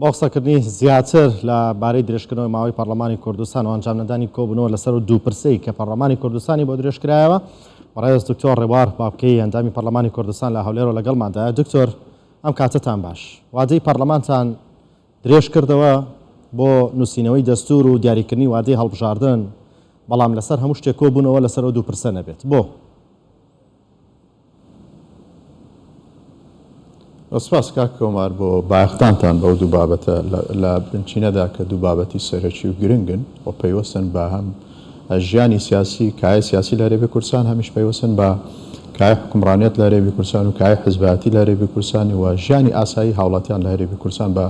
بۆ قسەکردنی زیاتر لە بارەی درێژکردنەوەی ماوەی پەڕلەمانی کوردستان و ئەنجامنەدانی کۆبوونەوە لەسەر و دوو پرسەی کە پەڕلەمانی کوردستانی بۆ درێژکرایەوە، بەڕێز دکتۆر ڕێبوار بابکەیی ئەندامی پەڕلەمانی کوردستان لە هەولێرەوە لەگەڵماندایە. دکتۆر ئەم کاتەتان باش. وادەی پەڕلەمانتان درێژ کردەوە بۆ نووسینەوەی دەستوور و دیاریکردنی وادەی هەڵبژاردن، بەڵام لەسەر هەموو شتێک کۆبوونەوە لەسەر ئەو دوو پرسە نەبێت. بۆ؟ سپاس کاک کۆمار بۆ بایەخدانتان بەو دوو بابەتە لە بنچینەدا کە دوو بابەتی سەرەکی و گرنگن و پەیوەستن بە هەم ژیانی سیاسی، کایەی سیاسی لە هەرێمی کوردستان، هەمیش پەیوەستن بە کایەی حوکمڕانیەت لە هەرێمی کوردستان و کایەی حزبایەتی لە هەرێمی کوردستان و ژیانی ئاسایی هاوڵاتیان لە هەرێمی کوردستان بە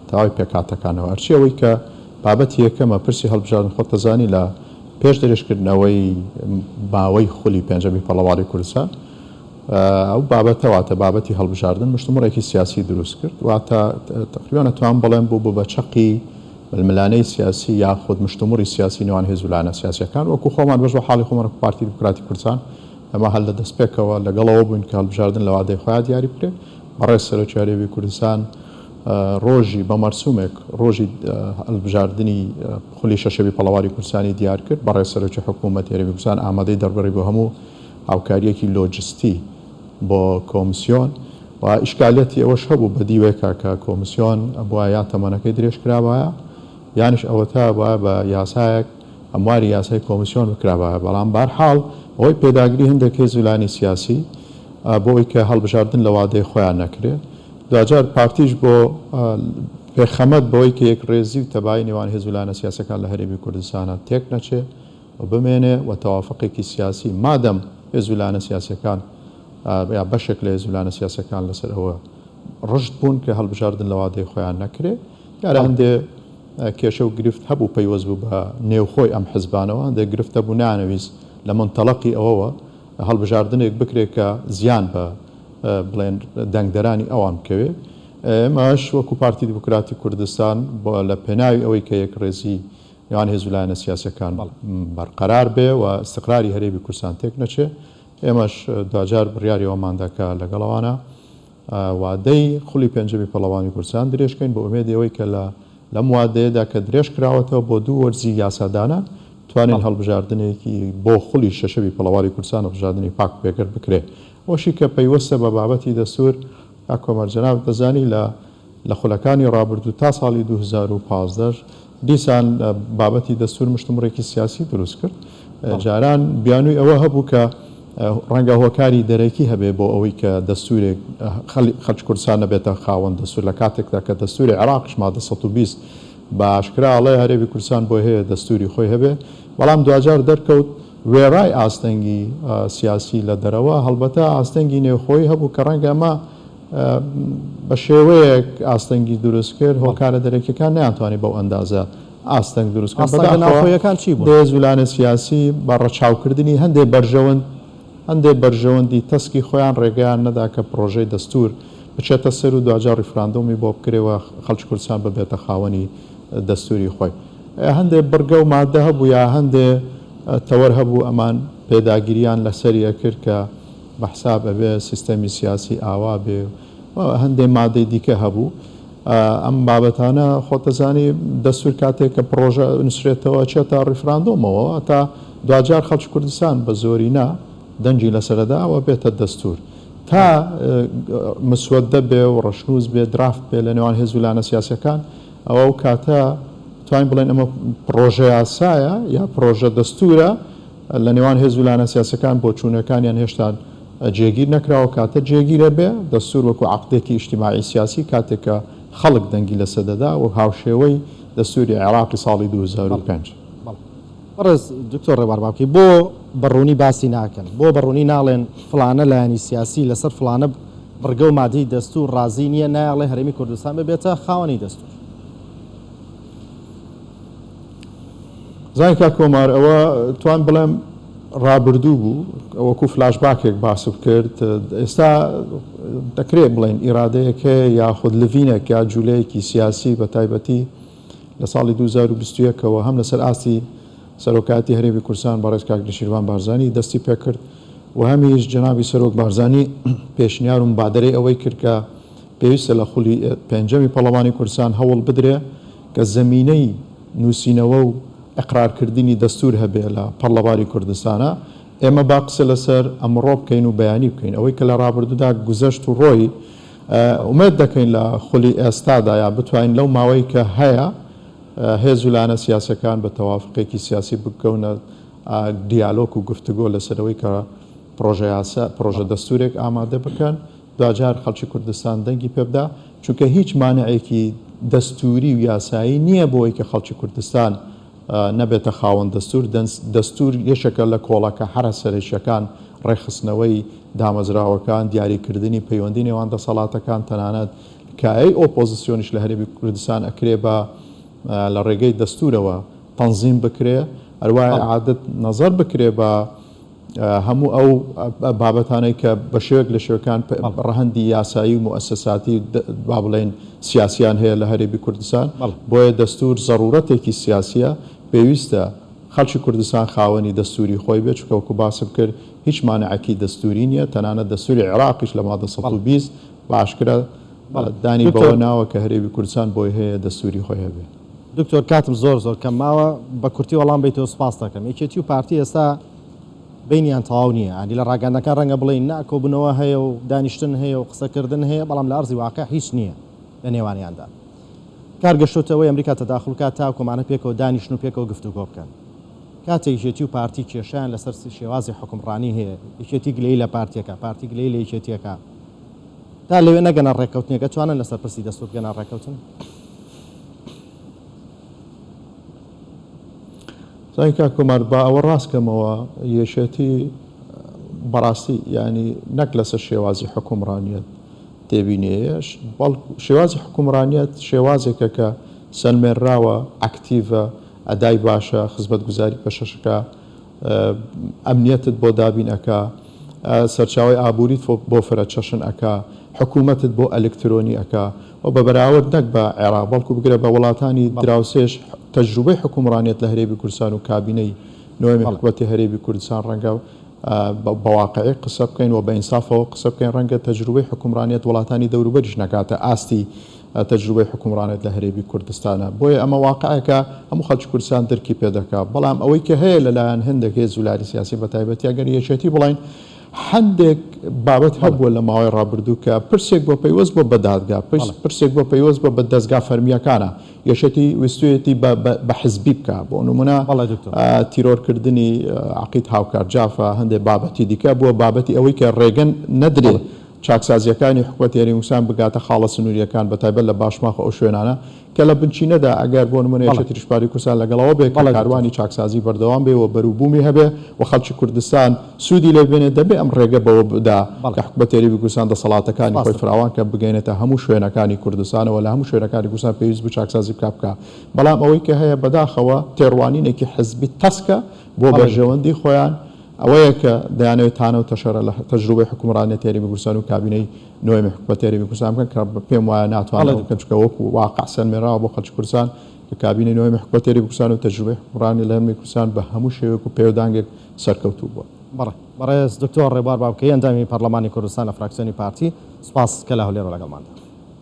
تەواوی پێکهاتەکانەوە. هەرچی ئەوەی کە بابەتی یەکەمە پرسی هەڵبژاردن خۆت دەزانی لە پێش درێژکردنەوەی ماوەی خولی پێنجەمی پەڕڵەمانی کوردستان ئەو بابەتە واتە بابەتی هەڵبژاردن مشتومڕێکی سیاسی دروست کرد واتە تەقریبەن ئەتوانم بڵێم بوو بوو بە چەقی ململانێی سیاسی یاخود مشتومڕی سیاسی نێوان هێز و لایەنە سیاسیەکان وەکو خۆمان بەش بە حاڵی خۆمان وەکو پارتی دیموکراتی کوردستان ئێمە هەر لە دەستپێکەوە لەگەڵ ئەوە بووین کە هەڵبژاردن لە وادەی خۆیا دیاری بکرێ بەڕێز سەرۆکی هەرێمی کوردستان ڕۆژی بە مەرسومێک ڕۆژی هەڵبژاردنی خولی شەشەمی پەڵەواری کوردستانی دیار کرد، بەڕێز سەرۆکی حکوومەتی هەرێمی کوردستان ئامادەی دەربڕی بۆ هەموو هاوکارییەکی لۆجستی بۆ کۆمسیۆن و ئیشکالیەتی ئەوەش هەبوو بە دیوێکا کە کۆمسیۆن ئەبوایە یا تەمەنەکەی درێژ کرابایە یانیش ئەوەتا ئەبوایە بە یاسایەک هەمواری یاسای کۆمسیۆن بکرابایە بەڵام بارحاڵ بەهۆی پێداگری هەندێک هێز و لایەنی سیاسی بۆ ئەوەی کە هەڵبژاردن لە وادەی خۆیان نەکرێ دواجار پارتیش بۆ پێخەمەت بەوەی کە یەکڕێزی و تەبایی نێوان هێز و لایەنە سیاسیەکان لە هەرێمی کوردستانا تێک نەچێ و بمێنێ و تەوافقێکی سیاسی مادەم هێز و لایەنە سیاسیەکان یا بەشێک لە هێز و لایەنە سیاسیەکان لەسەر ئەوە ڕژد بوون کە هەڵبژاردن لە وادەی خۆیان نەکرێ دیارە هەندێ کێشە و گرفت هەبوو پەیوەست بوو بە نێوخۆی ئەم حزبانەوە هەندێک گرفت هەبوو نەیانەویست لە مونتەڵەقی ئەوەوە هەڵبژاردنێک بکرێت کە زیان بە بڵێن دەنگدەرانی ئەوان بکەوێ. ئێمەش وەکو پارتی دیموکراتی کوردستان بۆ لە پێناوی ئەوەی کە یەکڕێزی نێوان هێز و لایەنە سیاسیەکان بەرقەرار بێ و ئیستقراری هەرێمی کوردستان تێک نەچێ ئێمەش دواجار بڕیاری ئەوەماندا کە لەگەڵ ئەوانە وادەی خولی پێنجەمی پەڕڵەمانی کوردستان درێژ کەین بە ئومێدی ئەوەی کە لە لەم وادەیەدا کە درێژ کراوەتەوە بۆ دوو وەرزی یاسادانان توانین هەڵبژاردنێکی بۆ خولی شەشەمی پەڕڵەمانی کوردستان هەڵبژاردنی پاک و بێگەرد بکرێ. ئەوەشی کە پەیوەستە بە بابەتی دەستوور کاک کۆمار جەنابت دەزانی لە لە خولەکانی ڕابردوو تا ساڵی 2015 دیسان بابەتی دەستوور مشتومڕێکی سیاسی دروست کرد. جاران بیانووی ئەوە هەبوو کە ڕەنگە هۆکاری دەرەکی هەبێ بۆ ئەوەی کە دەستوورێک خەڵکی کوردستان نەبێتە خاوەن دەستوور لە کاتێکدا کە دەستووری عێراقیش مادە 120 بە ئاشکرا ئەڵێ هەرێمی کوردستان بۆی هەیە دەستووری خۆی هەبێ بەڵام دواجار دەرکەوت وێڕای ئاستەنگی سیاسی لە دەرەوە هەڵبەتە ئاستەنگی نێوخۆیی هەبوو کە ڕەنگە ئەمە بە شێوەیەک ئاستەنگی دروست کرد، هۆکارە دەرەکیەکان نەیانتوانی بەو ئەندازە ئاستەنگ دروست بکەن. ئاستەنگە ناوخۆیەکان چی بوون؟ هێز و لایەنە سیاسی بە ڕەچاوکردنی هەندێ بەرژەوەند هەندێ بەرژەوەندی تەسکی خۆیان ڕێگەیان نەدا کە پڕۆژەی دەستوور بچێتە سەر و دواجار ڕیفراندۆمی بۆ بکرێ و خەڵکی کوردستان ببێتە خاوەنی دەستووری خۆی. هەندێ بڕگە و مادە هەبوو یا هەندێ تەوەر هەبوو ئەمان پێداگرییان لەسەری ئەکرد کە بە حساب ئەبێ سیستەمی سیاسی ئاوا بێ و هەندێ مادەی دیکە هەبوو. ئەم بابەتانە خۆت دەزانی دەستوور کاتێک کە پڕۆژە نووسرێتەوە ئەچێتە ڕیفراندۆمەوە تا دواجار خەڵکی کوردستان بە زۆرینە دەنگی لەسەرەدا و بێتە دەستوور تا مسوەدە بێ و ڕەشنووس بێ درافت بێ لە نێوان هێز و لایەنە سیاسیەکان ئەوە ئەو کاتە توانین بڵێن ئەمە پڕۆژە یاسایە یا پڕۆژە دەستوورە لە نێوان هێز و لایەنە سیاسیەکان بۆچوونەکانیان هێشتا جێگیر نەکراوە، کاتە جێگیرە بێ، دەستوور وەکو عەقدێکی ئیجتیماعی سیاسی کاتێک کە خەڵک دەنگی لەسەر دەدا و هاوشێوەی دەستووری عێراقی ساڵی 2005. بەڕێز دکتۆر ڕێبوار باوکی بۆ بە ڕوونی باسی ناکەن؟ بۆ بە ڕوونی ناڵێن فڵانە لایەنی سیاسی لەسەر فڵانە بڕگە و مادەی دەستوور ڕازی نییە نایەڵێ هەرێمی کوردستان ببێتە خاوەنی دەستوور؟ زانی کاک کۆمار ئەوە توان بڵێم ڕابردوو بوو وەکو فلاش باکێک باسب کرد ئێستا دەکرێت بڵێن ئیرادەیەک هەیە یاخود لڤینێک یا جوولەیەکی سیاسی بە تایبەتی لە ساڵی 2021ەوە هەم لەسەر ئاستی سەرۆکایەتی هەرێمی کوردستان بەڕێز کاک نێچیرڤان بارزانی دەستی پێکرد و هەمیش جەنابی سەرۆک بارزانی پێشنیار و مبادەرەی ئەوەی کرد کە پێویستە لە خولی پێنجەمی پەڕڵەمانی کوردستان هەوڵ بدرێ کە زەمینەی نووسینەوە و ئیقرارکردنی دەستوور هەبێ لە پەڕڵەمانی کوردستانا. ئێمە با قسە لەسەر ئەمڕۆ بکەین و بەیانی بکەین. ئەوەی کە لە ڕابردوودا گوزەشت و ڕۆی، ئومێد دەکەین لە خولی ئێستادا یا بتوانین لەو ماوەی کە هەیە هێز و لایەنە سیاسیەکان بە تەوافقێکی سیاسی بکەونە دیالۆک و گفتوگۆ لەسەر ئەوەی کە پڕۆژەیاسا، پڕۆژە دەستوورێک ئامادە بکەن، دواجار خەڵکی کوردستان دەنگی پێ بدا، چونکە هیچ مانعێکی دەستووری و یاسایی نییە بۆ ئەوەی کە خەڵکی کوردستان نەبێتە خاوەن دەستوور، دەستوور یەکێکە لە کۆڵەکە هەرە سەرەکییەکان، ڕێکخستنەوەی دامەزراوەکان، دیاریکردنی پەیوەندی نێوان دەسەڵاتەکان، تەنانەت کایەی ئۆپۆزسیۆنیش لە هەرێمی کوردستان ئەکرێ بە لە ڕێگەی دەستوورەوە تەنزیم بکرێ، هەروایە ئیعادەت نەزەر بکرێ بە هەموو ئەو بابەتانەی کە بە شێوەیەک لە شێوەکان ڕەهەندی یاسایی و موئەسەساتی با بڵێین سیاسیان هەیە لە هەرێمی کوردستان، بۆیە دەستوور زەڕوورەتێکی سیاسییە، پێویستە خەڵکی کوردستان خاوەنی دەستووری خۆی بێت، چونکە وەکو باسم کرد هیچ مانعێکی دەستووری نییە، تەنانەت دەستووری عێراقیش لە مادە 120 بە ئاشکرا دانی بەوە ناوە کە هەرێمی کوردستان بۆی هەیە دەستووری خۆی هەبێ. دکتۆر کاتم زۆر زۆر کەم ماوە بە کورتی وەڵام بەیتەوە سوپاست دەکەم. یەکێتی و پارتی ئێستا بەینیان تەواو نییە یانی لە ڕاگەیاندنەکان ڕەنگە بڵێین نا کۆبوونەوە هەیە و دانیشتن هەیە و قسەکردن هەیە بەڵام لە ئەرزی واقع هیچ نییە لە نێوانیاندا. کار گەشتۆتە ئەوەی ئەمریکا تەداخول بکات تاکو ئەمانە پێکەوە دانیشن و پێکەوە گفتوگۆ بکەن. کاتێک یەکێتی و پارتی کێشەیان لەسەر شێوازی حوکمڕانی هەیە یەکێتی گلەیی لە پارتیەکە پارتی گلەیی لە یەکێتیەکە تا لەوێ نەگەنە ڕێککەوتنێک ئەتوانن لەسەر پرسی دەستور بگەنە ڕێککەوتن؟ زانی کاک کۆمار با ئەوە ڕاست کەمەوە یەکێتی بەڕاستی یانی نەک لەسەر شێوازی حکومڕانیەت تێبینیەیە بەڵکو شێوازی حکومڕانیەت شێوازێکە کە سەلمێنراوە ئەکتیڤە ئەدای باشە خزمەتگوزاری پەشەشەکە ئەمنیەتت بۆ دابین ئەکا، سەرچاوەی ئابووریت بۆ فرە چەشن ئەکا، حکوومەتت بۆ ئەلکترۆنی ئەکا و بە بەراورد نەک بە عێراق بەڵکو بگرە بە وڵاتانی دراوسێش تەجروبەی حوکمڕانیەت لە هەرێمی کوردستان و کابینەی نۆیەمی حکومەتی هەرێمی کوردستان ڕەنگە بە واقعی قسە بکەین و بە ئینسافەوە قسە بکەین ڕەنگە تەجروبەی حوکمڕانیەت وڵاتانی دەوروبەریش نەگاتە ئاستی تەجروبەی حوکمڕانێت لە هەرێمی کوردستانە. بۆیە ئەمە واقعێکە هەموو خەڵکی کوردستان درکی پێ دەکا. بەڵام ئەوەی کە هەیە لە لایەن هەندێک هێز و لایەنی سیاسی بە تایبەتی ئەگەر یەکێتی بڵێین هەندێک بابەت هەبووە لە ماوەی ڕابردوو کە پرسێک بۆ پەیوەست بۆ بە دادگا، پرسێک بۆ پەیوەست بۆ بە دەزگا فەرمییەکانە یەکێتی ویستویەتی بە حزبی بکا. بۆ نموونە تیرۆرکردنی عەقید هاوکار جافە، هەندێک بابەتی دیکە بووە بابەتی ئەوەی کە ڕێگە نەدرێ چاکسازییەکانی حکومەتی هەرێمی کوردستان بگاتە خاڵە سنوورییەکان بەتایبەت لە باشماخ و ئەو شوێنانە کە لە بنچینەدا ئەگەر بۆ نموونە یەکێتی نیشتمانی کوردستان لەگەڵ ئەوە بێ کە کاروانی چاکسازی بەردەوام بێ و بەروبوومی هەبێ و خەڵکی کوردستان سوودی لێ ببینێ دەبێ ئەم ڕێگە بەوە بدا کە حکومەتی هەرێمی کوردستان دەسەڵاتەکانی خۆی فراوان کە بگەینێتە هەموو شوێنەکانی کوردستانەوە لە هەموو شوێنەکانی کوردستان پێویست بوو چاکسازی بکا بکا بەڵام ئەوەی کە هەیە بەداخەوە تێڕوانینێکی حزبی تەسکە بۆ بەرژەوەندی خۆیان ئەوەیە کە دەیانەوێت تانە و تەشەرە لە تەجروبەی حوکمڕانیەتی هەرێمی کوردستان و کابینەی نۆیەمی حکومەتی هەرێمی کوردستان بکەن کە پێم وایە ناتوانن ئەوە بکەن چونکە وەکو واقع سەلمێنراوە بۆ خەڵکی کوردستان کە کابینەی نۆیەمی حکومەتی هەرێمی کوردستان و تەجروبەی حوکمڕانی لە هەرێمی کوردستان بە هەموو شێوەیەک و پێودانگێک سەرکەوتوو بووە. بەڵێ بەڕێز دکتۆر ڕێبوار بابکەیی ئەندامی پەڕلەمانی کوردستان لە فراکسیۆنی پارتی سوپاس کە لە هەولێرەوە لەگەڵماندا.